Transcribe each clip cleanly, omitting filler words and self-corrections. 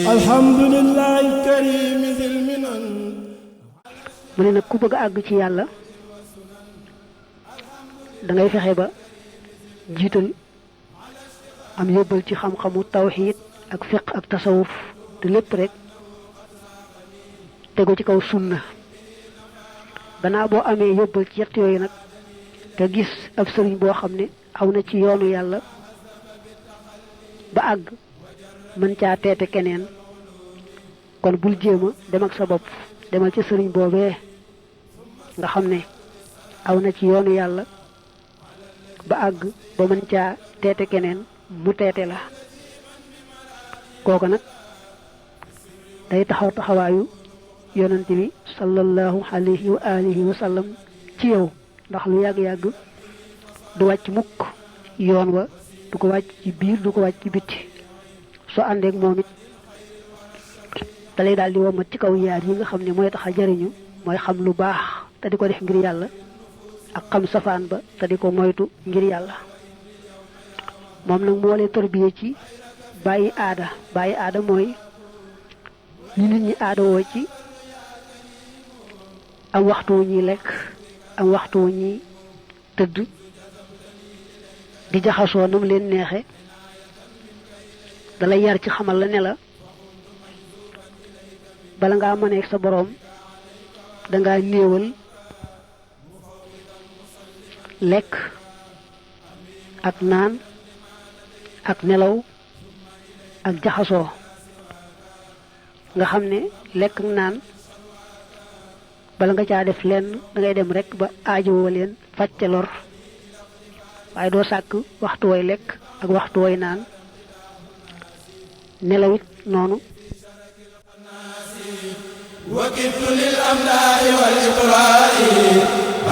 الحمد لله الكريم ذي المنن. mu ne nag ku bëgg a àgg ci yàlla da ngay fexe ba jiital am yóbbal ci xam-xamu tawxiid ak fiq ak tasawuf te lépp rek tegu ci kaw sunna. gannaaw boo amee yóbbal ci yett yooyu nag te gis ab sëriñ boo xam ne aw na ci yoonu yàlla ba àgg mën caa teete keneen kon bul jéema dem ak sa bopp, demal ci sëriñ boobee nga xam ne aw na ci yoonu yàlla ba àgg ba mën caa teete keneen mu teete la. kooku nag day taxaw taxawaayu yonante bi sallallahu alayhi wa alihi wa sallam ci yow, ndax lu yàgg-yàgg du wàcc mukk yoon wa, du ko wàcc ci biir du ko wàcc ci bitti. soo àndeek moom it da lay daal di womat ci kaw yaar yi nga xam ne mooy tax a jariñu, mooy xam lu baax te di ko def ngir yàlla ak xam safaan ba te di ko moytu ngir yàlla. moom nag moo lay tarbiye ci bàyyi aada. bàyyi aada mooy li nit ñi aada woo ci am waxtu wu ñuy lekk, am waxtu wu ñuy tëdd, di jaxasoo nam leen neexe. dalay yar ci xamal la ne la bala ngaa mëneeg sa boroom dangaa néewal lekk ak naan ak nelaw ak jaxasoo. nga xam ne lekk ak naan bala nga caa def lenn dangay dem rekk ba aajowoo leen faj ca lor, waaye doo sàkk waxtu way lekk ak waxtu way naan. nelawit noonu. وكدت للأملاح والإقراء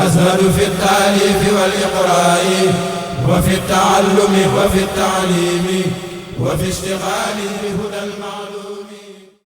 أزهد في التأليف والإقراء وفي التعلم وفي التعليم وفي اشتغال بهدى المعلوم.